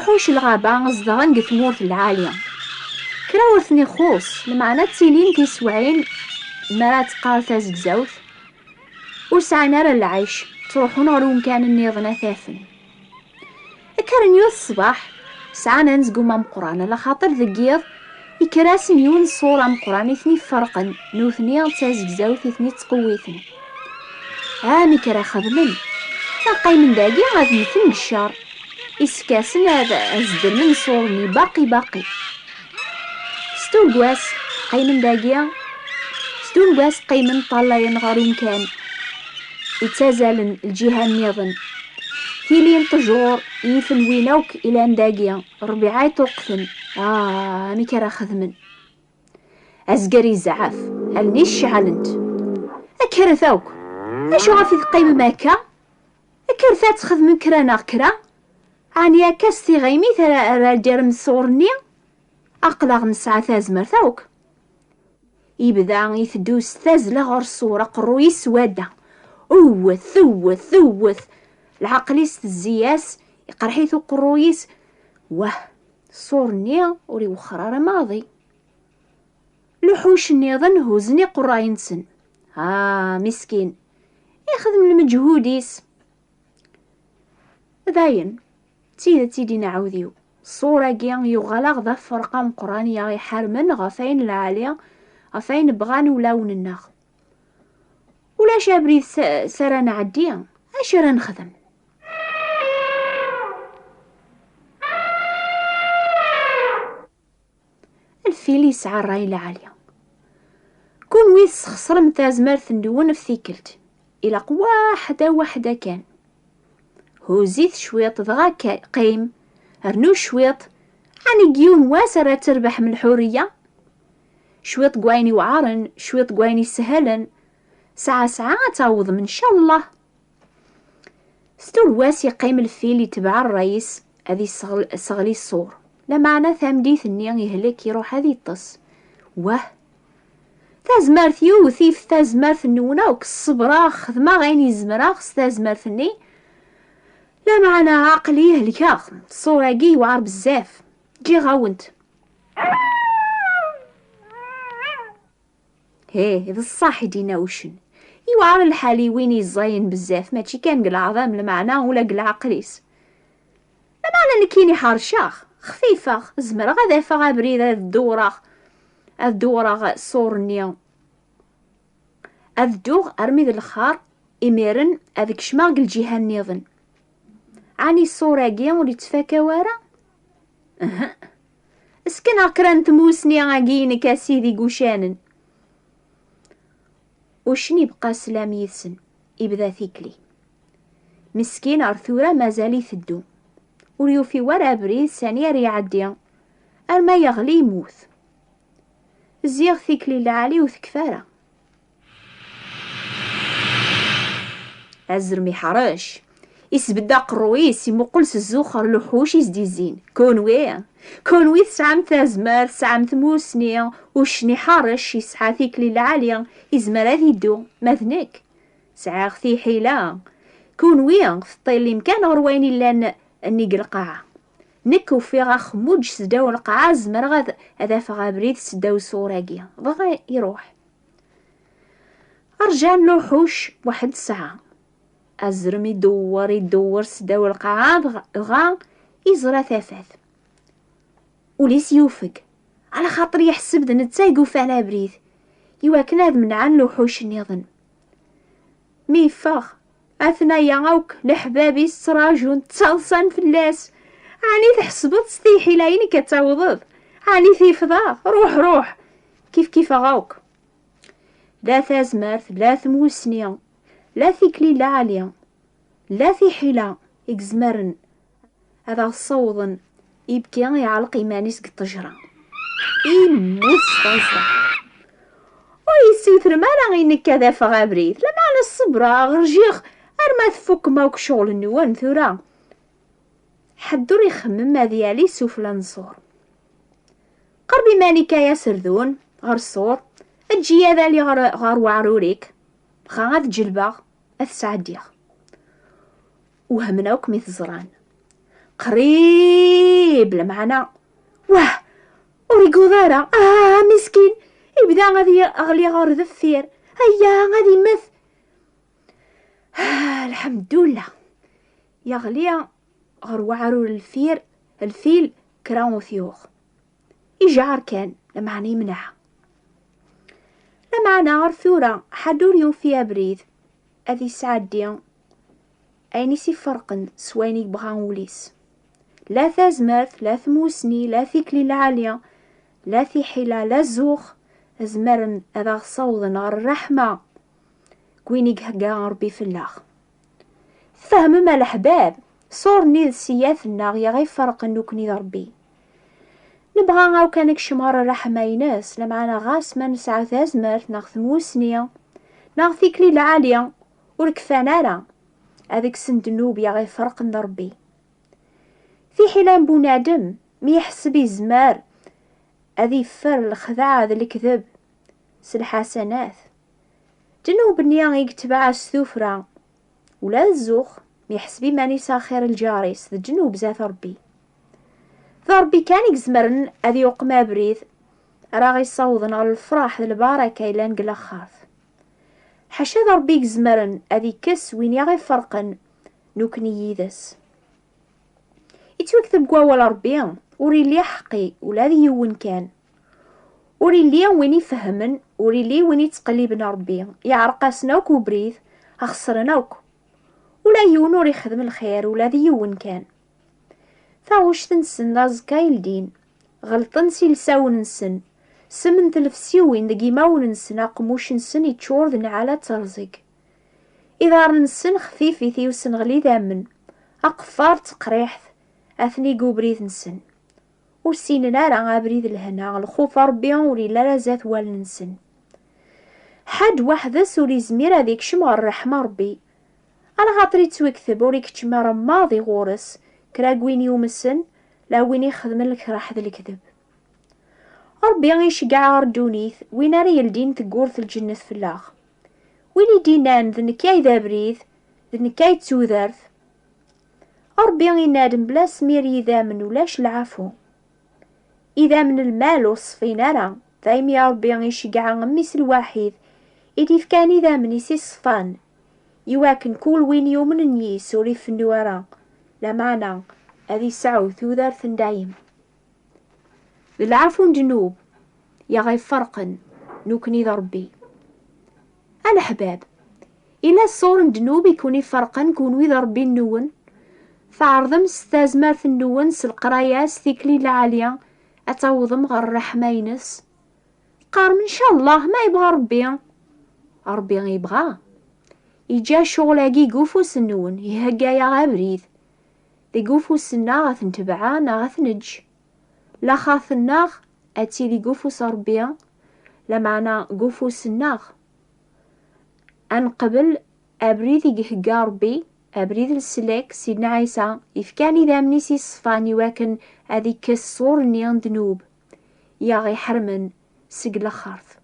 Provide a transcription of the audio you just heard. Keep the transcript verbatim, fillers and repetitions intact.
Ḥuc lɣaba zedɣen deg tmurt lɛali. Kra ur ten-ixuṣ, lmeɛna ttilin tiswiɛin mi ara teqqar tazegzawt, ur sɛin ara lɛic, ttruḥun ɣer umkan nniḍen ad t-afen. Kkren yiwet ṣṣbeḥ, sɛan anezgum ameqqran, ala xaṭer deg yiḍ, ikker-asen yiwen ṣṣur ameqqran i ten-iferqen, nutni d tazegzawt i ten-ittqewwiten. Amek ara xedmen? Ad qqimen dagi ad mmten deg ccer. Isekkasen ad, ad zedmen ṣṣur-nni baqi baqi. S tuggas qqimen dagi, s tuggas qqimen ṭṭalayen ɣer umkan ittazalen lǧiha nniḍen. Tili n ṭṭjur, yifen win akk ilan dagi, Ṛbiɛa iṭuqqten. Ah, amek ara xedmen? Azger izɛef, allen-is ceɛlent. Kkret akk! Acu ɣef i teqqimem akka? Kkret ad txedmem kra neɣ kra! Ɛni akka s tiɣimit ara, ara d-irem ṣṣur-nni? Aql-aɣ nesɛa tazmert akk. Yebda iteddu s tazzla ɣer ṣṣur, aqerruy-is s wadda. Wwet, wwet, wwet! Lɛeql-is tezzi-yas, iqerḥ-it uqerruy-is. Wah, ṣṣur-nni ur iwexxer ara maḍi. Luḥuc nniḍen huzzen iqerray-nsen. Ah, miskin, ixdem lmeǧhud-is. Dayen, d tidet i d-inɛawed-iw, ṣṣur-agi yuɣal-aɣ d aferq ameqqran i aɣ-iḥarmen ɣef ayen lɛali, ɣef ayen bɣan wulawen-nneɣ. Ulac abrid s, s ara nɛeddi, acu ara nexdem? Lfil yesɛa ṛṛay lɛali. Kunwi tesxeṣrem tazmert-nwen ɣef tikkelt. Ilaq waḥda waḥda kan. Huzz-it cwiṭ, dɣa ka-, qqim. Rnu cwiṭ. Ɛni deg yiwen wass ara terbeḥem lḥuriya? Cwiṭ deg wayen iweɛren, cwiṭ deg wayen isehlen. Saɛa saɛa ad tawḍem, ncallah. S tulwas yeqqim lfil, itbeɛ ṛṛay-is ad iseɣl-, iseɣli ṣṣur. Lameɛna tameddit-nni ihlek, iruḥ ad iṭṭes. Wah! Tazmert yewwet-it, tazmert-nwen akk, ṣebreɣ, xedmeɣ ayen i zemreɣ s tazmert-nni. Lameɛna aql-i helkeɣ, ṣṣur-agi yewɛer bezzaf. Ǧǧiɣ-awen-t. Ih, d ṣṣeḥ i d-inna uccen. Yewɛer lḥal i win yeẓẓayen bezzaf, mačči kan deg leɛḍam, lmeɛna ula deg leɛqel-is. Lameɛna nekkini ḥerceɣ, xfifeɣ, zemreɣ ad afeɣ abrid ad dewwreɣ, ad dewwreɣ ṣṣur-nni. Ad dduɣ armi d lexxer, imiren ad kecmeɣ deg lǧiha nniḍen. Ɛni ṣṣur-agi ur yettfaka wara? Uhu. Ssekneɣ kra n tmusni-agi-inek a sidi deg ucanen. Uccen ibqa sslam yid-sen, ibda tikli. Meskin ar tura mazal iteddu. Ur yufi wara abrid sani ara iɛeddi, arma yeɣli yemmut. Ziɣ tikli lɛali ur tekfi ara. Azrem iḥrec. Isbedd aqerruy-is, imuqel s zzux ɣer luḥuc i s-d-izzin. Kunwi, kunwi tesɛam tazmert, tesɛam tmusni, uccen iḥrec, yesɛa tikli lɛali, izmer ad iddu, ma d nekk. Sɛiɣ tiḥila. Kunwi teṭṭilim kan ɣer wayen illan nnig lqaɛa. Nekk ufiɣ axemmuǧ seddaw lqaɛa, zemreɣ ad, ad afeɣ abrid seddaw ṣṣur-agi. Dɣa iruḥ. Rjan luḥuc waḥed ssaɛa. Azrem idewwer, idewwer seddaw lqaɛa, dɣa, dɣa iẓra tafat. Ul-is yufeg, ɛla xaṭer yeḥseb d netta i yufan abrid, iwakken ad menɛen luḥuc nniḍen. Mi yeffeɣ, atnaya akk leḥbab-is ttraǧun, ttaḍsan fell-as. Ɛni tḥesbeḍ s tiḥila-inek ad tawḍeḍ? Ɛni tifeḍ-aɣ? Ruḥ, ruḥ! Kifkifeɣ akk. La tazmert, la tmusni, la tikli lɛali, la tiḥila i izemren ad aɣ-ssawḍen, ibki iɛelleq iman-is deg ṭṭejra. Immut s taẓra. Ur yessutrem ara i nekk ad afeɣ abrid, lameɛna ṣṣebreɣ, rjiɣ arma tfukem akk ccɣel-nwen tura. Ḥedd ur ixemmem ad yali sufella n ṣṣur. Qerreb iman-ik ay aserdun ɣer ṣṣur, eǧǧ-iyi ad aliɣ ɣer, ɣer weɛrur-ik, dɣa ad ǧelbeɣ, ad t-sɛeddiɣ. Wehmen akk mi t-ẓran. Qrib, lameɛna, wah, ur iguḍ ara. Ah, miskin, ibda ad yeɣli ɣer deffir. Aya, ad immet. Ah, lḥemdullah. Yeɣli ɣer weɛrur lfir, lfil, kra ur t-yuɣ. Ijeɛɛer kan, lameɛna imneɛ. Lameɛna ɣer tura, ḥedd ur yufi abrid ad isɛeddi ayen i s-iferqen s wayen i yebɣa wul-is. La tazmert, la tmusni, la tikli lɛali, la tiḥila, la zzux, zemren ad aɣ-ssawḍen ɣer ṛṛeḥma n win i ihegga Ṛebbi fell-aɣ. Tfehmem a leḥbab, ṣṣur-nni d ssiyat-nneɣ i aɣ-iferqen nekkni d Ṛebbi. Nebɣa akk ad nekcem ɣer ṛṛeḥma-ines, lameɛna ɣas ma nesɛa tazmert neɣ tmusni neɣ tikli lɛali, ur kfan ara ad kksen ddnub i aɣ-iferqen d Ṛebbi. Tiḥila n bunadem mi yeḥseb izmer ad iffer lexdeɛ d lekdeb s lḥasanat. Ddnub-nni i yetbeɛ s tuffra, ula d zzux mi yeḥseb iman-is axir lǧar-is d ddnub zdat Ṛebbi. D Ṛebbi kan i izemren ad yuqem abrid ara ɣ-issawḍen ɣer lefṛaḥ d lbaraka yellan deg laxert. Ḥaca d Ṛebbi i izemren ad ikkes win i aɣ-iferqen nekkni yid-s. Ittwakteb deg wawal Ṛebbi, ur illi ḥeqqi ula d yiwen kan. Ur illi win ifehmen, ur illi win ittqelliben Ṛebbi, iɛreq-asen akk ubrid, xesren akk. Ula yiwen ur ixdem lxir, ula d yiwen kan. Taɣect-nsen d aẓekka i ldin, ɣelṭen s ilsawen-nsen, semmen tlefsiwin deg imawen-nsen, aqemmuc-nsen iččur d nnɛala d terẓeg. Iḍarren-nsen xfifit i usenɣel idammen, aqeffar d teqriḥt atni deg ubrid-nsen. Ur ssinen ara abrid lehna, lxuf Ṛebbi ur yelli ara zdat wallen-nsen. Ḥedd weḥd-s ur izmir ad ikcem ɣer ṛṛeḥma Ṛebbi, alaxaṭer ittwikteb ur ikeččem ara maḍi ɣur-s kra n win yumsen, la win ixedmen lekraḥ d lekdeb. Ṛebbi iceggeɛ ɣer ddunit win ara yeldin teggurt lǧennet fell-aɣ. Win i d-innan d nekk ay d abrid, d nekk ay d tudert. Ṛebbi inna-d mebla asmir yidammen ulac lɛafu. Idammen n lmal ur ṣfin ara, daymi Ṛebbi iceggeɛ Mmi-s lwaḥid i d-ifkan idammen-is iṣfan, iwakken kul win yumnen yis ur ifennu ara, lameɛna ad isɛu tudert n dayem. D lɛafu n ddnub i aɣ-iferqen nekkni d Ṛebbi. A leḥbab, ila ṣṣur n ddnub i kun-iferqen kunwi d Ṛebbi-nwen? Tɛerḍem s tazmert-nwen, s leqraya, s tikli lɛali, ad tawḍem ɣer ṛṛeḥma-ines? Teqqarem ncallah ma yebɣa Ṛebbi. Ṛebbi yebɣa. Iǧǧa ccɣel-agi deg ufus-nwen, ihegga-yaɣ abrid. Deg ufus-nneɣ ad t-netbeɛ neɣ ad t-neǧǧ. Laxert-nneɣ ad tili deg ufus Ṛebbi, lameɛna deg ufus-nneɣ. Ad neqbel abrid i ihegga Ṛebbi, abrid n leslak, Sidna Ɛisa, ifkan idammen-is iṣfan iwakken ad ikkes ṣṣur-nni n ddnub i aɣ-iḥermen seg laxert.